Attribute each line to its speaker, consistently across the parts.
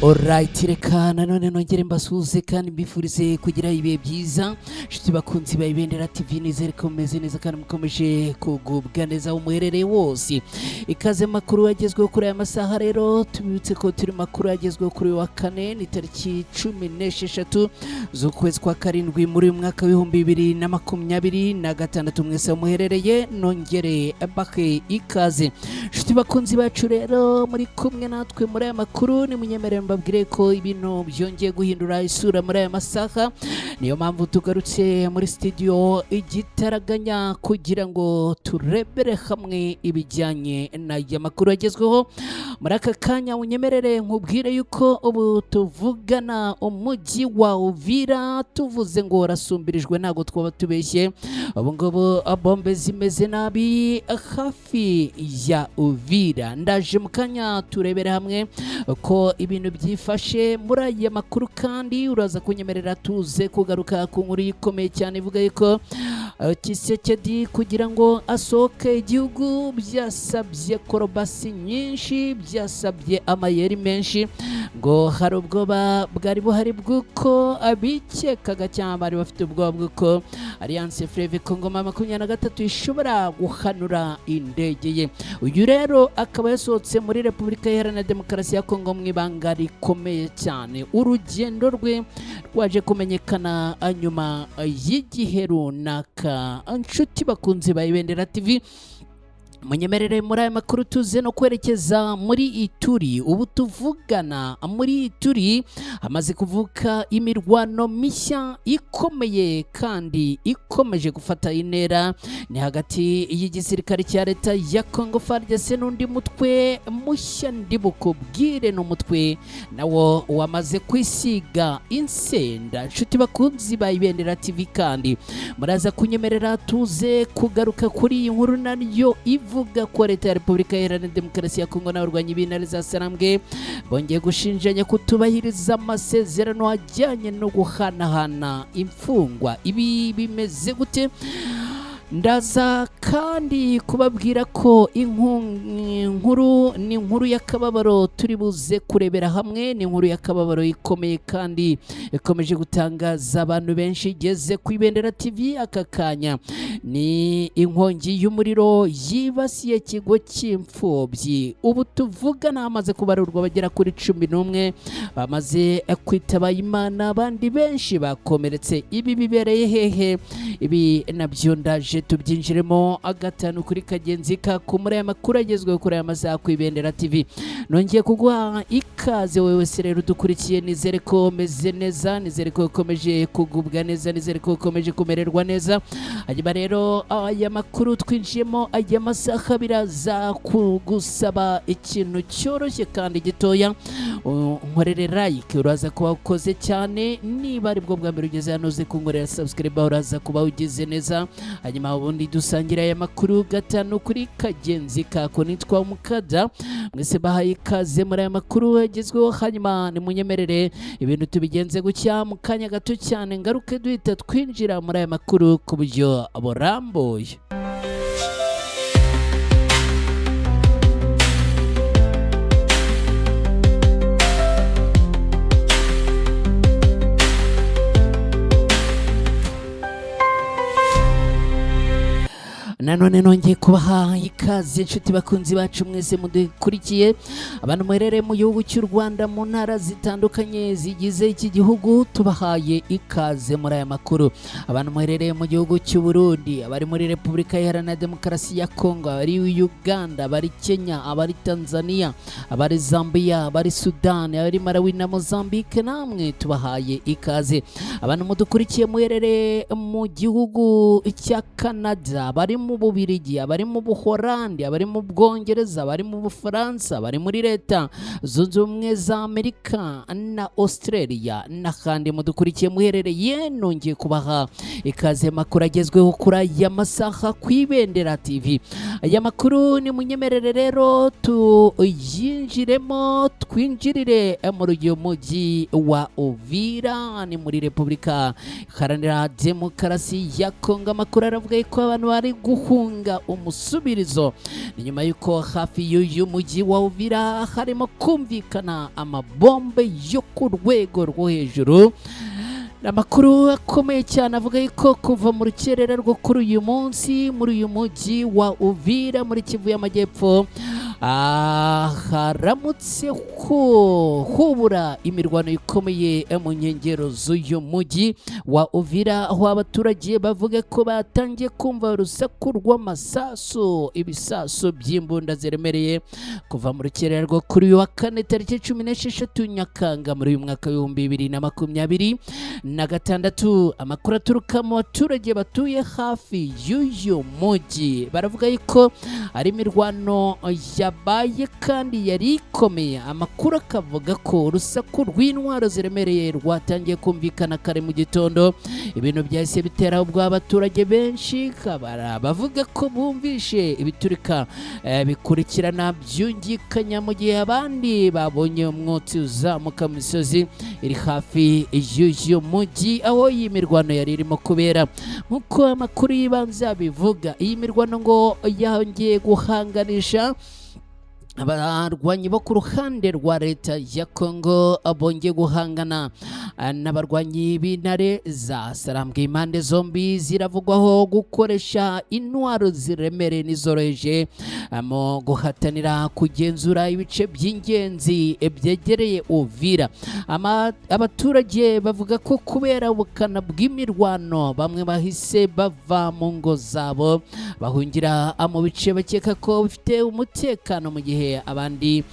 Speaker 1: Alright, reka nanone nongere mbasuhuze kandi mbifurize kugira ibihe byiza, inshuti bakunzi ba Ibendera TV. Nizere ko mumeze neza kandi mukomeje kugubwa neza aho muherereye wose. Ikaze makuru agezweho kuri aya masaha. Rero tubibutse ko turi makuru agezweho kuri uyu wa kane, ni tariki 16 z'ukwezi kwa karindwi muri uyu mwaka w'2026. Mwese aho muherereye nongere mbahe ikaze, inshuti bakunzi bacu. Rero muri kumwe natwe muri aya makuru, nimunyemerere mbabwire ko ibintu byongeye guhindura isura muri aya masaha. Niyo mpamvu tugarutse muri studio igitaraganya kugira ngo turebere hamwe ibijyanye n'aya makuru agezweho muri aka kanya. Unyemerere nkubwire yuko ubu tuvugana umujyi wa Uvira tuvuze ngo warasumbirijwe, ntabwo twaba tubeshye. Ubu ngubu bombe zimeze nabi hafi ya Uvira. Ndaje mu kanya turebere hamwe uko ibintu byifashe muri aya makuru, kandi uraza kunyemerera tuze kugaruka ku nkuru ikomeye cyane ivuga yuko Tshisekedi kugira ngo asohoke igihugu byasabye korobasi nyinshi, byasabye amayeri menshi. Ngo hari ubwoba bwari buhari bw'uko abikekaga cyangwa bari bafite ubwoba bw'uko Alliance Fleuve Congo M23 ishobora guhanura indege ye. Uyu rero akaba yasohotse muri Repubulika Iharanira Demokarasi ya Kongo mu ibanga rikomeye cyane. Urugendo rwe rwaje kumenyekana nyuma y'igihe runaka. Inshuti bakunzi ba Ibendera TV, munyemerere muri aya makuru tuze no kwerekeza muri Ituri. Ubu tuvugana muri Ituri hamaze kuvuka imirwano mishya ikomeye kandi ikomeje gufata intera. Ni hagati y'igisirikare cya leta ya Congo FARDC n'undi mutwe mushya ndi bukubwire, n'umutwe nawo wamaze kwisiga insenda. Inshuti bakunzi ba Ibendera TV, kandi muraza kunyemerera tuze kugaruka kuri iyi nkuru nayo ivuga ko leta ya Repubulika Iharanira Demokarasi ya Kongo n'abarwanyi b'intare za Sarambwe bongeye gushinjanya kutubahiriza amasezerano ajyanye no guhanahana imfungwa. Ibi bimeze gute? Ndaza kandi kubabwira ko inkuru ni inkuru y'akababaro turi buze kurebera hamwe. Ni inkuru y'akababaro ikomeye kandi ikomeje gutangaza abantu benshi igeze ku Ibendera TV aka kanya. Ni inkongi y'umuriro yibasiye ikigo cy'imfubyi. Ubu tuvugana hamaze kubarurwa bagera kuri 11 bamaze kwitaba Imana, abandi benshi bakomeretse. Ibi bibereye hehe? Ibi nabyo ndaje tubyinjiremo agatanu kuri kagenzi kako muri aya makuru agezweho kuri aya masaha ku Ibendera TV. Nongeye kuguha ikaze wowe wese rero udukurikiye. Nizere ko umeze neza, nizere ko ukomeje kugubwa neza, nizere ko ukomeje kumererwa neza. Hanyuma rero aya makuru twinjiyemo aya masaha biraza kugusaba ikintu cyoroshye kandi gitoya: nkorere like, uraza kuba ukoze cyane. Niba aribwo bwa mbere ugeze hano, uze kunkorera subscribe, uraza kuba ugize neza. Hanyuma ubundi dusangira aya makuru gatanu kuri kagenzi kako. Nitwa Umukada, mwese bahaye ikaze muri aya makuru agezweho. Hanyuma nimunyemerere ibintu tubigenze gutya, mu kanya gato cyane ngaruke duhita twinjira muri aya makuru ku buryo burambuye. Nanone nongeye kubaha ikaze, inshuti bakunzi bacu mwese mudukurikiye, abantu muherereye mu gihugu cy'u Rwanda mu ntara zitandukanye zigize iki gihugu, tubahaye ikaze muri aya makuru. Abantu muherereye mu gihugu cy'u Burundi, abari muri Repubulika Iharanira Demokarasi ya Kongo, abari Uganda, abari Kenya, abari Tanzania, abari Zambia, abari Sudani, abari Malawi na Mozambique, namwe tubahaye ikaze. Abantu mudukurikiye muherereye mu gihugu cya Canada, abari mu Bubirigi, abari mu Buholandi, abari mu Bwongereza, abari mu Bufaransa, abari muri Leta Zunze Ubumwe za Amerika na Australia n'ahandi mudukurikiye muherereye, nongeye kubaha ikaze. Makuru agezweho kuri aya masaha ku Ibendera TV. Aya makuru ni munyemerere rero tuyinjiremo, twinjirire muri uyu mujyi wa Uvira, ni muri Repubulika Iharanira Demokarasi ya Kongo. Amakuru aravuga ko abantu bari guhunga. guhunga umusubirizo. Ni nyuma y'uko hafi y'uyu mujyi wa Uvira harimo kumvikana amabombe yo ku rwego rwo hejuru. Amakuru akomeye cyane avuga yuko kuva mu rukerera rwo kuri uyu munsi muri uyu mujyi wa Uvira muri Kivu y'Amajyepfo haramutse hubura imirwano ikomeye mu nkengero z'uyu mujyi wa Uvira, aho abaturage bavuga ko batangiye kumva urusaku rw'amasasu, ibisasu by'imbunda ziremereye kuva mu rukerera rwo kuri uyu wa kane tariki 16 Nyakanga muri uyu mwaka w'2026. Amakuru aturuka mu baturage batuye hafi y'uyu mujyi baravuga yuko ari imirwano yabaye kandi yari ikomeye. Amakuru akavuga ko urusaku rw'intwaro ziremereye rwatangiye kumvikana kare mu gitondo, ibintu byahise bitera ubwo abaturage benshi kabara bavuga ko bumvishe ibiturika bikurikirana byungikanya, mu gihe abandi babonye umwotsi uzamuka mu misozi iri hafi y'uyu mujyi aho iyi mirwano yari irimo kubera. Nk'uko amakuru y'ibanze abivuga, iyi mirwano ngo yongeye guhanganisha abarwanyi bo ku ruhande rwa leta ya Kongo bongeye guhangana n'abarwanyi b'intare za Sarambwe. Impande zombi ziravugwaho gukoresha intwaro ziremereye n'izoroheje mu guhatanira kugenzura ibice by'ingenzi byegereye Uvira. Abaturage bavuga ko kubera ubukana bw'imirwano bamwe bahise bava mu ngo zabo bahungira mu bice bakeka ko bifite umutekano, mu gihe abandi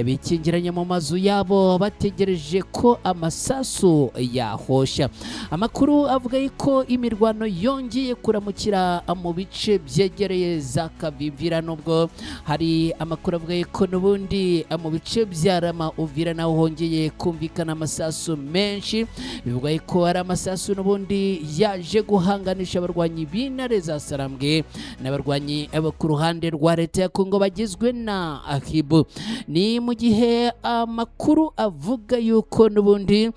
Speaker 1: bikingiranye mu mazu yabo bategereje ko amasasu yahosha. Amakuru avuga yuko imirwano yongeye kuramukira mu bice byegereye za Kavivira, nubwo hari amakuru avuga yuko n'ubundi mu bice bya Rama Uvira naho hongeye kumvikana amasasu menshi. Bivugwa yuko hari amasasu n'ubundi yaje guhanganisha abarwanyi b'intare za Sarambwe n'abarwanyi bo ku ruhande rwa leta ya Kongo bagizwe na Ahibu. Ni mu gihe amakuru avuga yuko n'ubundi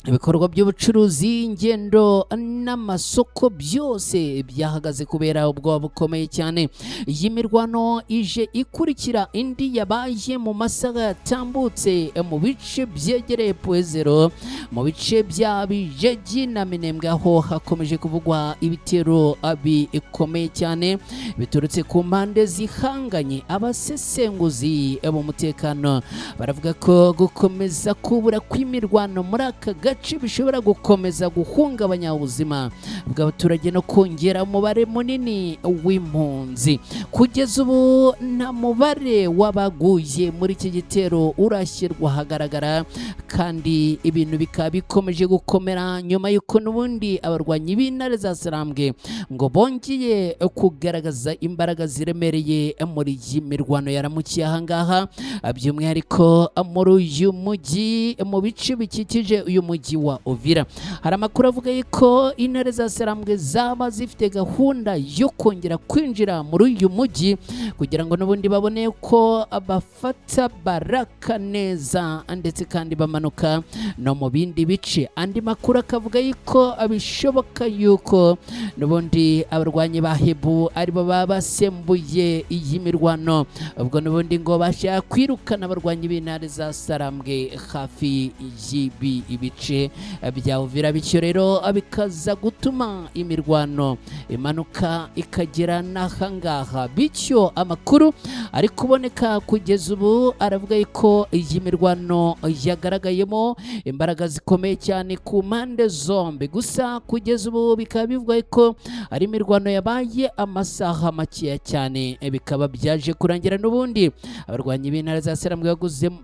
Speaker 1: ibikorwa by'ubucuruzi, ingendo n'amasoko byose byahagaze kubera ubwoba bukomeye cyane. Iyi mirwano ije ikurikira indi yabaye mu masaha yatambutse mu bice byegereye Pwezero, mu bice bya Bijegi na Minembwe, aho hakomeje kuvugwa ibitero bikomeye cyane biturutse ku mpande zihanganye. Abasesenguzi b'umutekano baravuga ko gukomeza kubura kw'imirwano muri aka gace bishobora gukomeza guhungabanya ubuzima bw'abaturage no kongera umubare munini w'impunzi. Kugeza ubu nta mubare w'abaguye muri iki gitero urashyirwa ahagaragara, kandi ibintu bikaba bikomeje gukomera nyuma y'uko n'ubundi abarwanyi b'intare za Sarambwe ngo bongeye kugaragaza imbaraga ziremereye muri iyi mirwano yaramukiye ahangaha, by'umwihariko muri uyu mujyi, mu bice bikikije uyu mujyi wa Uvira. Hari amakuru avuga yuko intare za Sarambwe zaba zifite gahunda yo kongera kwinjira muri uyu mujyi kugira ngo n'ubundi babone ko bafata Baraka neza, ndetse kandi bamanuka no mu bindi bice. Andi makuru akavuga yuko bishoboka yuko n'ubundi abarwanyi ba Hebu aribo baba basembuye iyi mirwano, ubwo n'ubundi ngo bashaka kwirukana abarwanyi b'intare za Sarambwe hafi y'ibi ibice bya Uvira, bityo rero bikaza gutuma imirwano imanuka ikagera n'ahangaha. Bityo amakuru ari kuboneka kugeza ubu aravuga yuko iyi mirwano yagaragayemo imbaraga zikomeye cyane ku mpande zombi. Gusa kugeza ubu bikaba bivugwa ko ari imirwano yabaye amasaha makeya cyane, bikaba byaje kurangira n'ubundi abarwanyi b'intare za Sarambwe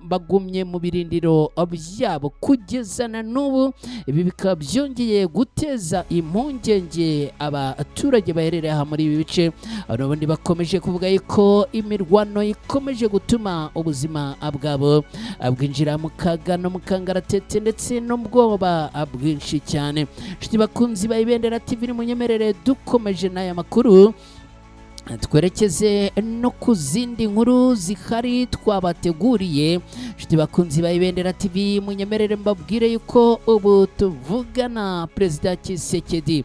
Speaker 1: bagumye mu birindiro byabo kugeza na n'ubu. Ibi bikaba byongeye guteza impungenge abaturage baherereye aha muri ibi bice, aho n'ubundi bakomeje kuvuga yuko imirwano ikomeje gutuma ubuzima bwabo bwinjira mu kaga no mu kangaratete ndetse n'ubwoba bwinshi cyane. Inshuti bakunzi ba Ibendera TV, nimunyemerere dukomeje n'aya makuru. Twerekeze no ku zindi nkuru zihari twabateguriye. Inshuti bakunzi ba Ibendera TV, munyemerere mbabwire yuko ubu tuvugana Perezida Tshisekedi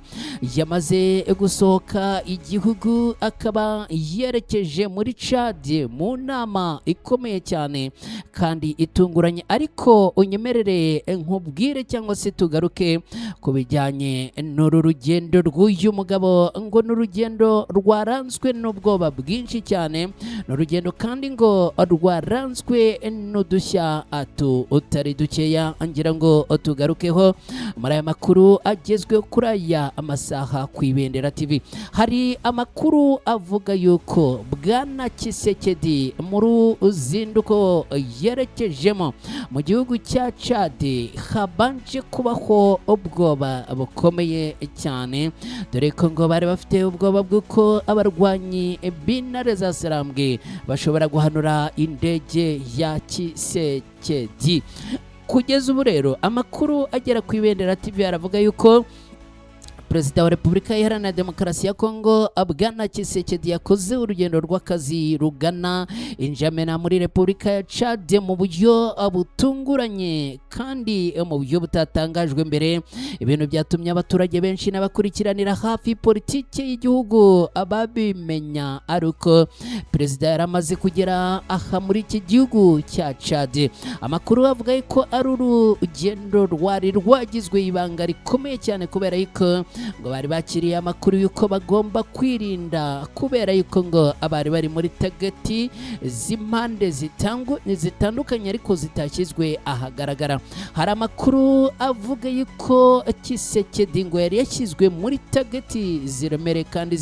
Speaker 1: yamaze gusohoka igihugu, akaba yerekeje muri Chad mu nama ikomeye cyane kandi itunguranye. Ariko unyemerere nkubwire cyangwa se tugaruke ku bijyanye n'uru rugendo rw'uyu mugabo. Ngo ni urugendo rwaranzwe n'ubwoba bwinshi cyane, ni urugendo kandi ngo rwaranzwe n'udushya tutari dukeya. Ngira ngo tugarukeho muri aya makuru agezweho kuri aya amasaha ku Ibendera TV. Hari amakuru avuga yuko Bwana Tshisekedi mu ruzinduko yerekejemo mu gihugu cya Chad habanje kubaho ubwoba bukomeye cyane, dore ko ngo bari bafite ubwoba bw'uko abarwanyi b'intare za Sarambwe bashobora guhanura indege ya Tshisekedi. Kugeza ubu rero, amakuru agera ku Ibendera TV aravuga yuko Perezida wa Repubulika Iharanira Demokarasi ya Kongo, Bwana Tshisekedi, yakoze urugendo rw'akazi rugana Injamena muri Repubulika ya Chad mu buryo butunguranye kandi mu buryo butatangajwe mbere, ibintu byatumye abaturage benshi n'abakurikiranira hafi politiki y'igihugu babimenya ari uko perezida yaramaze kugera aha muri iki gihugu cya Chad. Amakuru avuga ko ari urugendo rwari rwagizwe ibanga rikomeye cyane, kubera yuko ngo bari bakiriye amakuru y'uko bagomba kwirinda, kubera yuko ngo abari bari muri target z'impande zitandukanye ariko zitashyizwe ahagaragara. Hari amakuru avuga yuko Tshisekedi ngo yari yashyizwe muri target ziremereye kandi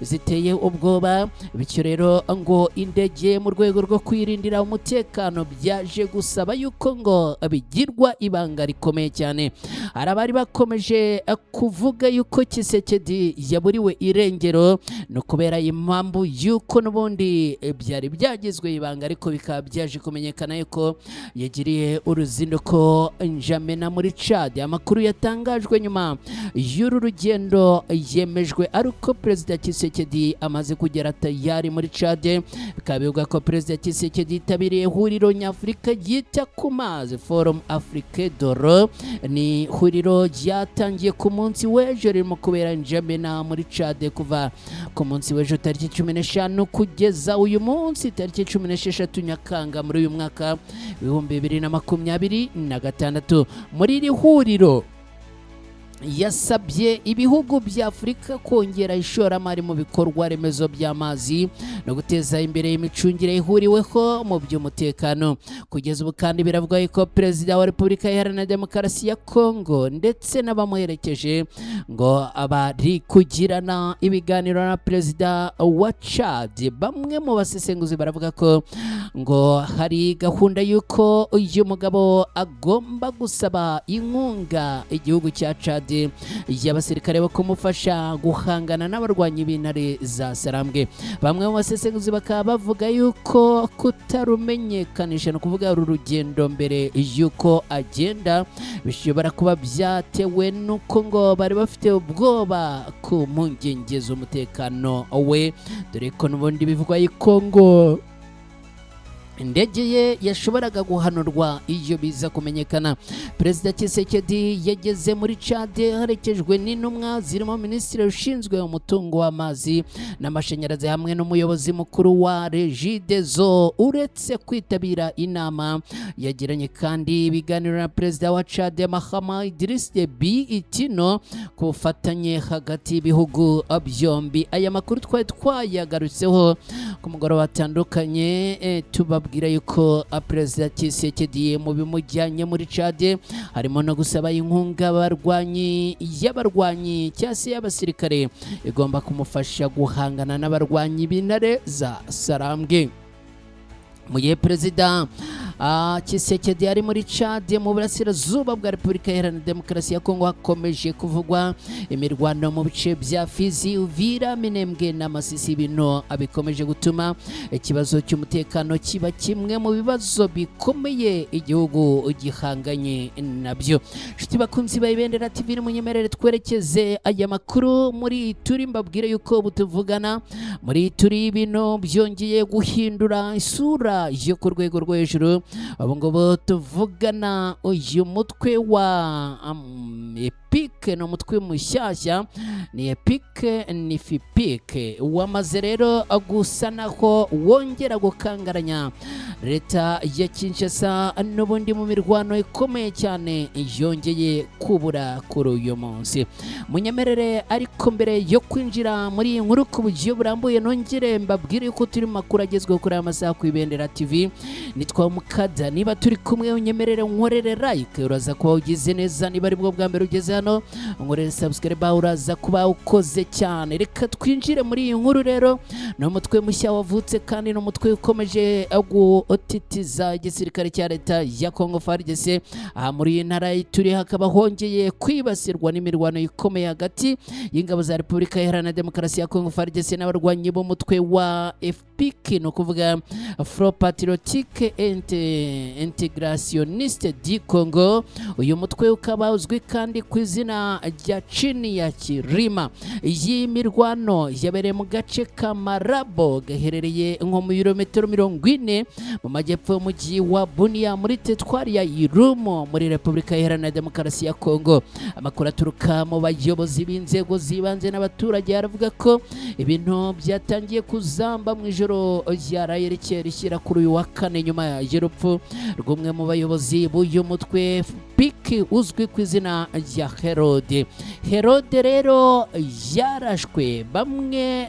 Speaker 1: ziteye ubwoba. Bityo rero ngo indege, mu rwego rwo kwirindira umutekano, byaje gusaba yuko ngo bigirwa ibanga rikomeye cyane. Hari abari bakomeje kuvuga yuko Tshisekedi yaburiwe irengero, ni ukubera impamvu yuko n'ubundi byari byagizwe ibanga, ariko bikaba byaje kumenyekana yuko yagiriye uruzinduko Njamena muri Chad. Amakuru yatangajwe nyuma y'uru rugendo yemejwe ariko Perezida Tshisekedi amaze kugera tayari muri Chad. Bikaba bivugwa ko Perezida Tshisekedi yitabiriye ihuriro nyafurika ryita ku mazi, Forum Afrique de l'Eau. Ni ihuriro ryatangiye ku munsi w'ejo, ririmo kubera Njamena muri Chad kuva ku munsi w'ejo tariki 15 kugeza uyu munsi tariki 16 Nyakanga muri uyu mwaka 2026. Muri iri huriro yasabye ibihugu bya Afurika kongera ishoramari mu bikorwa remezo by'amazi no guteza imbere imicungire ihuriweho mu by'umutekano. Kugeza ubu kandi biravuga ko Perezida wa Repubulika Iharanira Demokarasi ya Kongo ndetse n'abamuherekeje ngo abari kugirana ibiganiro na Perezida wa Chad. Bamwe mu basesenguzi baravuga ko ngo hari gahunda y'uko uyu mugabo agomba gusaba inkunga igihugu cya Chad y'abasirikare bo kumufasha guhangana n'abarwanyi b'intare za Sarambwe. Bamwe mu basesenguzi bakaba bavuga yuko kutarumenyekanisha, ni ukuvuga uru rugendo mbere y'uko agenda, bishobora kuba byatewe n'uko ngo bari bafite ubwoba ku mpungenge z'umutekano we, dore ko n'ubundi bivugwa yuko ngo indege ye yashoboraga guhanurwa iyo biza kumenyekana. Perezida Tshisekedi yageze muri Chad aherekejwe n'intumwa zirimo minisitiri ushinzwe umutungo w'amazi n'amashanyarazi hamwe n'umuyobozi mukuru wa Regideso. Uretse kwitabira inama, yagiranye kandi ibiganiro na Perezida wa Chad, Mahamat Idriss Deby Itno, ku bufatanye hagati y'ibihugu byombi. Aya makuru twari twayagarutseho ku mugoroba atandukanye, tubabwira yuko Perezida Tshisekedi mu bimujyanye muri Chad harimo no gusaba inkunga abarwanyi y'abarwanyi cyangwa se y'abasirikare igomba kumufasha guhangana n'abarwanyi b'intare za Sarambwe. Mu gihe Perezida Tshisekedi ari muri Chad. Mu burasirazuba bwa Repubulika Iharanira Demokarasi ya Kongo hakomeje kuvugwa imirwano mu bice bya Fizi, Uvira, Minembwe na Masisi, ibintu bikomeje gutuma ikibazo cy'umutekano kiba kimwe mu bibazo bikomeye igihugu gihanganye nabyo. Inshuti bakunzi ba Ibendera TV, munyemerere twerekeze aya makuru muri Ituri. Mbabwire yuko ubu tuvugana muri Ituri ibintu byongeye guhindura isura yo ku rwego rwo hejuru. Ubu ngubu tuvugana, uyu mutwe wa EPIC, ni umutwe mushyashya, ni EPIC, ni FIPIC, wamaze rero gusa naho wongera gukangaranya leta ya Kinshasa n'ubundi mu mirwano ikomeye cyane yongeye kubura kuri uyu munsi. Munyemerere ariko mbere yo kwinjira muri iyi nkuru ku buryo burambuye, nongere mbabwire yuko turi mu makuru agezweho kuri aya masaha ku Ibendera TV. Nitwa Mukada. Niba turi kumwe, unyemerere nkorere like, uraza kuba ugize neza. Niba ari bwo bwa mbere ugeze hano, nkorere subscribe, uraza kuba ukoze cyane. Reka twinjire muri iyi nkuru rero. Ni umutwe mushya wavutse kandi ni umutwe ukomeje gutitiza igisirikare cya leta ya Congo FARDC. Aha muri iyi ntara turi hakaba hongeye kwibasirwa n'imirwano ikomeye hagati y'ingabo za Repubulika Iharanira Demokarasi ya Congo FARDC n'abarwanyi b'umutwe wa FPIC, ni ukuvuga Front Patriotique Intégrationniste du Congo. Uyu mutwe ukaba uzwi kandi ku izina rya Chini ya Kirima. Iyi mirwano yabereye mu gace ka Marabo, gaherereye nko mu birometero 40 mu majyepfo y'umujyi wa Bunia, muri teritwari ya Irumu, muri Repubulika Iharanira Demokarasi ya Kongo. Amakuru aturuka mu bayobozi b'inzego z'ibanze n'abaturage aravuga ko ibintu byatangiye kuzamba mu ijoro ryaraye rikeye rishyira kuri uyu wa kane, nyuma y'urupfu rw'umwe mu bayobozi b'uyu mutwe PIC uzwi ku izina rya Herode. Herode rero yarashwe bamwe,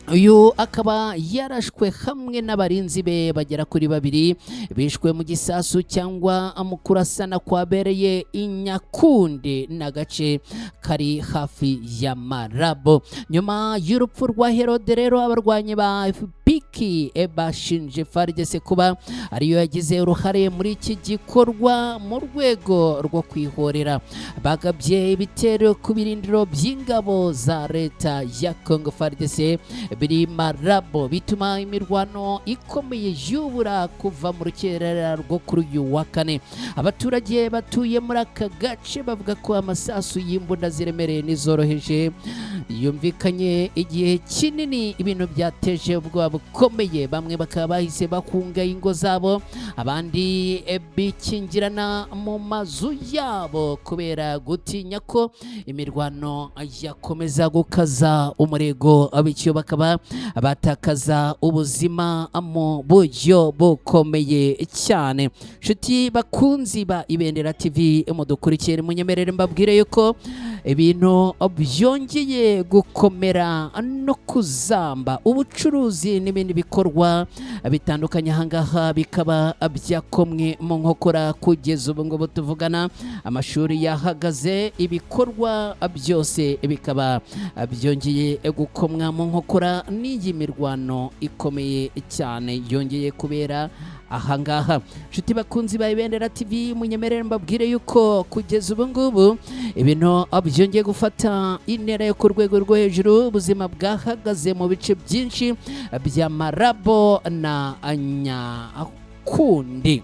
Speaker 1: uyu akaba yarashwe hamwe n'abarinzi be bagera kuri babiri, bishwe mu gisasu cyangwa mu kurasana kwabereye i Nyakundi, n'agace kari hafi ya Marabo. Nyuma y'urupfu rwa Herode rero, abarwanyi ba FPIC bashinje FARDC kuba ariyo yagize uruhare muri iki gikorwa mu rwego rwo kwihorera. Bagabye ibitero ku birindiro by'ingabo za leta ya Congo FARDC biri Marabo, bituma imirwano ikomeye yubura kuva mu rukerera rwo kuri uyu wa kane. Abaturage batuye muri aka gace bavuga ko amasasu y'imbunda ziremereye n'izoroheje yumvikanye igihe kinini, ibintu byateje ubwoba bukomeye. Bamwe bakaba bahise bahunga ingo zabo, abandi bikingirana mu mazu yabo kubera gutinya ko imirwano yakomeza gukaza umurego, bityo bakaba batakaza ubuzima mu buryo bukomeye cyane. Nshuti bakunzi ba Ibendera TV mudukurikire, munyemerere mbabwire yuko ibintu byongeye gukomera no kuzamba, ubucuruzi n'ibindi bikorwa bitandukanye ahangaha bikaba byakomwe mu nkokora. Kugeza ubu ngubu tuvugana, amashuri yahagaze, ibikorwa byose bikaba byongeye gukomwa mu nkokora n'iyi mirwano ikomeye cyane yongeye kubera ahangaha. Nshuti bakunzi ba Ibendera TV, munyemerere mbabwire yuko kugeza ubu ngubu ibintu byongeye gufata intera yo ku rwego rwo hejuru. Ubuzima bwahagaze mu bice byinshi bya Marabo na Nyakundi.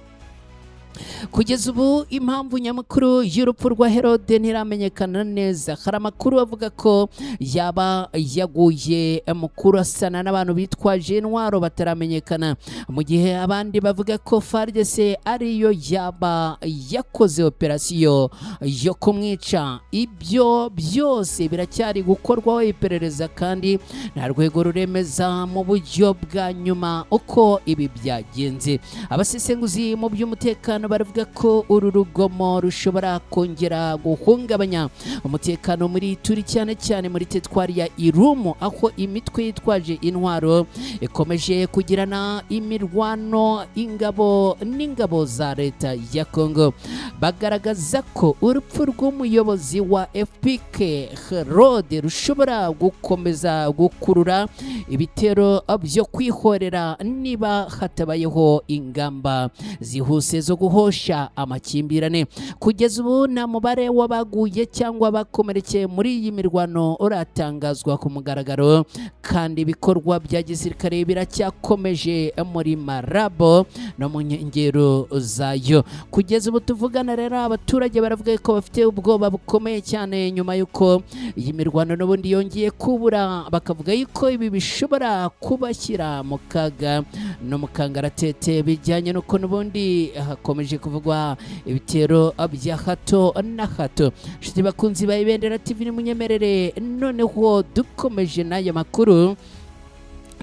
Speaker 1: Kugeza ubu impamvu nyamukuru y'urupfu rwa Herode ntiramenyekana neza. Hari amakuru avuga ko yaba yaguye mu kurasana n'abantu bitwaje intwaro bataramenyekana, mu gihe abandi bavuga ko FARDC ariyo yaba yakoze operasiyo yo kumwica. Ibyo byose biracyari gukorwaho iperereza kandi nta rwego ruremeza mu buryo bwa nyuma uko ibi byagenze. Abasesenguzi mu by'umutekano Umutekano baravuga ko uru rugomo rushobora kongera guhungabanya umutekano muri Ituri, cyane cyane muri teritwari ya Irumu, aho imitwe yitwaje intwaro ikomeje kugirana imirwano ingabo n'ingabo za leta ya Congo. Bagaragaza ko urupfu rw'umuyobozi wa FPK Herode rushobora gukomeza gukurura ibitero byo kwihorera niba hatabayeho ingamba zihuse zo guhosha amakimbirane. Kugeza ubu nta mubare w'abaguye cyangwa bakomerekeye muri iyi mirwano uratangazwa ku mugaragaro, kandi ibikorwa bya gisirikare biracyakomeje muri Marabo no mu nkengero zayo. Kugeza ubu tuvugana rero, abaturage baravuga ko bafite ubwoba bukomeye cyane nyuma y'uko iyi mirwano n'ubundi yongeye kubura, bakavuga yuko ibi bishobora kubashyira mu kaga no mu kangaratete, bijyanye n'uko n'ubundi hakomeje kuvugwa ibitero bya hato na hato. Inshuti bakunzi ba Ibendera TV, nimunyemerere noneho dukomeje n'aya makuru,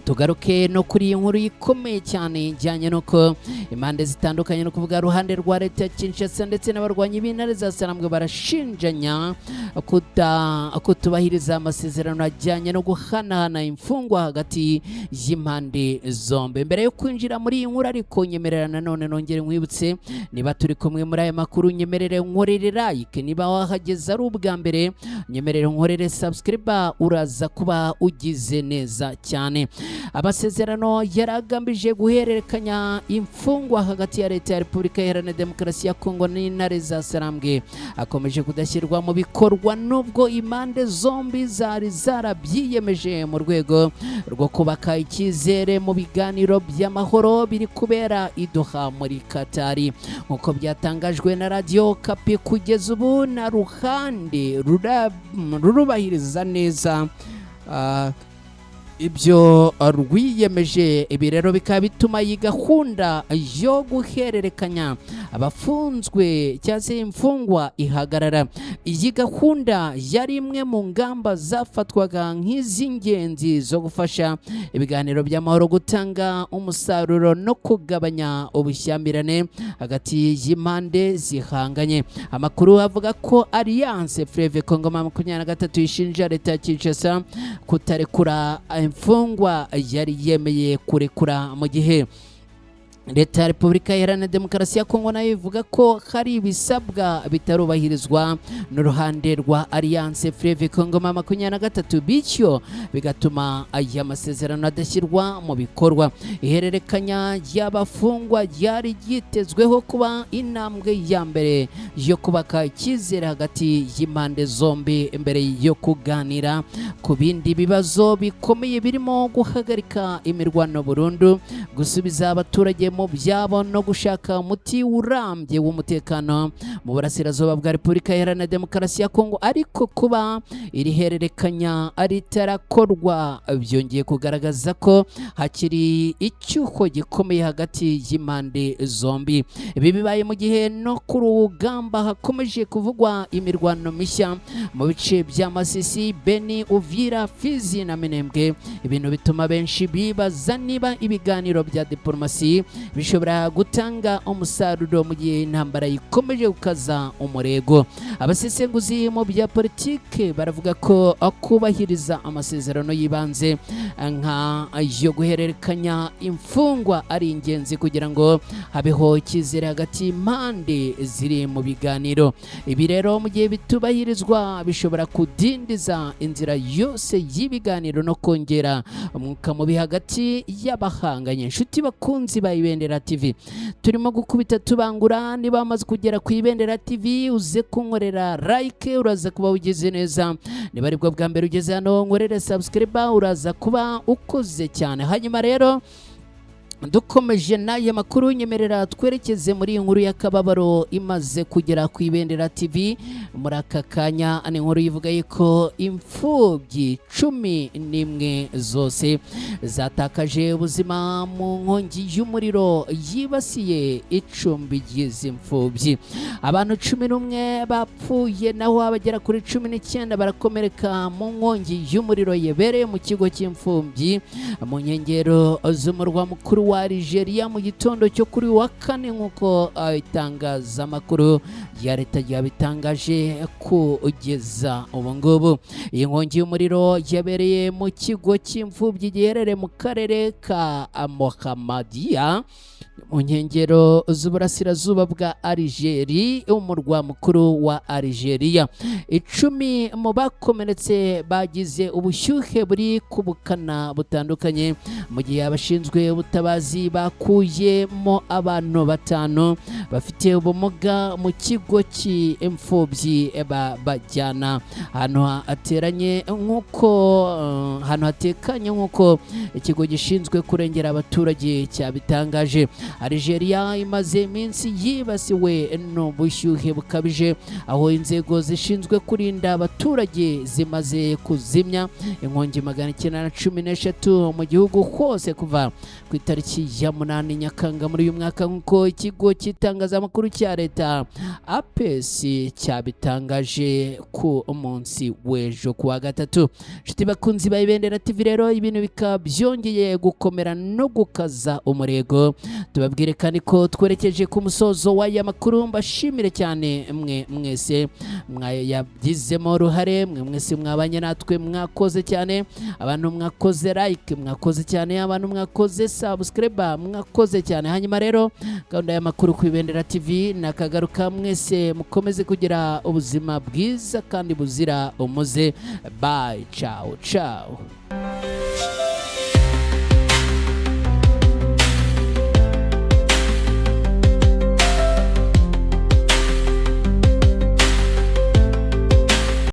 Speaker 1: tugaruke no kuri iyi nkuru ikomeye cyane ijyanye n'uko impande zitandukanye, no kuvuga ruhande rwa leta ya Kinshasa ndetse n'abarwanyi b'intare za Sarambwe, barashinjanya kutubahiriza amasezerano ajyanye no guhanahana imfungwa hagati y'impande zombi. Mbere yo kwinjira muri iyi nkuru ariko, nyemerera nanone nongere nkwibutse, niba turi kumwe muri aya makuru, nyemerere nkorere like. Niba wahageze ari ubwa mbere, nyemerere nkorere subscribe, uraza kuba ugize neza cyane. Amasezerano yaragambije guhererekanya imfungwa hagati ya leta ya Repubulika Iharanira Demokarasi ya Kongo n'intare za Sarambwe akomeje kudashyirwa mu bikorwa, nubwo impande zombi zari zarabyiyemeje mu rwego rwo kubaka icyizere mu biganiro by'amahoro biri kubera i Doha muri Katari. Nk'uko byatangajwe na Radiyo Kapi, kugeza ubu na ruhande rurubahiriza neza ibyo rwiyemeje. Ibi rero bikaba bituma iyi gahunda yo guhererekanya abafunzwe cyangwa se imfungwa ihagarara. Iyi gahunda yari imwe mu ngamba zafatwaga nk'iz'ingenzi zo gufasha ibiganiro by'amahoro gutanga umusaruro no kugabanya ubushyamirane hagati y'impande zihanganye. Amakuru avuga ko Alliance Fleuve Congo 23 ishinja leta ya Kinshasa kutarekura imfungwa yari yemeye kurekura, mu gihe leta ya Repubulika Iharanira Demokarasi ya Kongo nayo ivuga ko hari ibisabwa bitarubahirizwa n'uruhande rwa Alliance Fleuve Congo 23, bityo bigatuma aya masezerano adashyirwa mu bikorwa. Ihererekanya ry'abafungwa ryari ryitezweho kuba intambwe ya mbere yo kubaka icyizere hagati y'impande zombi mbere yo kuganira ku bindi bibazo bikomeye, birimo guhagarika imirwano burundu, gusubiza abaturage mu byabo no gushaka umuti urambye w'umutekano mu burasirazuba bwa Repubulika Iharanira Demokarasi ya Kongo. Ariko kuba iri hererekanya ritarakorwa byongeye kugaragaza ko hakiri icyuho gikomeye hagati y'impande zombi. Ibi bibaye mu gihe no ku rugamba hakomeje kuvugwa imirwano mishya mu bice bya Masisi, Beni, Uvira, Fizi na Minembwe, ibintu bituma benshi bibaza niba ibiganiro bya diplomasi bishobora gutanga umusaruro mu gihe intambara ikomeje gukaza umurego. Abasesenguzi mu bya politike baravuga ko kubahiriza amasezerano y'ibanze nka yo guhererekanya imfungwa ari ingenzi kugira ngo habeho icyizere hagati y'impande ziri mu biganiro. Ibi rero mu gihe bitubahirizwa bishobora kudindiza inzira yose y'ibiganiro no kongera umwuka mubi hagati y'abahanganye. Inshuti bakunzi ba Ibendera TV, turimo gukubita tubangura. Niba wamaze kugera ku Ibendera TV, uze kunkorera like, uraza kuba ugeze neza. Niba aribwo bwa mbere ugeze hano, nkorere subscribe, uraza kuba ukoze cyane. Hanyuma rero dukomeje n'aya makuru, nyemerera twerekeze muri iyi nkuru y'akababaro imaze kugera ku Ibendera TV muri aka kanya. Ni inkuru ivuga yuko imfubyi 11 zose zatakaje ubuzima mu nkongi y'umuriro yibasiye icumbi ry'izi mfubyi. Abantu 11 bapfuye, naho abagera kuri 19 barakomereka mu nkongi y'umuriro yebereye mu kigo cy'imfubyi mu nkengero z'umurwa mukuru wa Algeria mu gitondo cyo kuri uyu wa kane, nk'uko itangazamakuru rya leta ryabitangaje. Kugeza ubu ngubu, iyi nkongi y'umuriro yabereye mu kigo cy'imfubyi giherereye mu karere ka Mohammedia, mu nkengero z'uburasirazuba bwa Algeria, umurwa mukuru wa Algeria. 10 mu bakomeretse bagize ubushyuhe buri ku bukana butandukanye, mu gihe abashinzwe ubutabazi bakuyemo abantu batanu bafite ubumuga mu kigo cy'imfubyi, bajyana ahantu hateranye nk'uko ahantu hatekanye, nk'uko ikigo gishinzwe kurengera abaturage cyabitangaje. Algeria imaze iminsi yibasiwe n'ubushyuhe bukabije, aho inzego zishinzwe kurinda abaturage zimaze kuzimya inkongi 913 mu gihugu hose kuva ku itariki ya 8 Nyakanga muri uyu mwaka, nk'uko ikigo cy'itangazamakuru cya leta APS cyabitangaje ku munsi w'ejo ku wa gatatu. Inshuti bakunzi ba Ibendera TV rero, ibintu bikaba byongeye gukomera no gukaza umurego. Tubabwire kandi ko twerekeje ku musozo w'aya makuru. Mbashimire cyane mwe mwese mwayagizemo uruhare, mwe mwese mwabanye natwe, mwakoze cyane. Abantu mwakoze like, mwakoze cyane. Abantu mwakoze subscribe, mwakoze cyane. Hanyuma rero, gahunda y'amakuru ku Ibendera TV nakagaruka. Mwese mukomeze kugira ubuzima bwiza kandi buzira umuze. Bye, ciao ciao.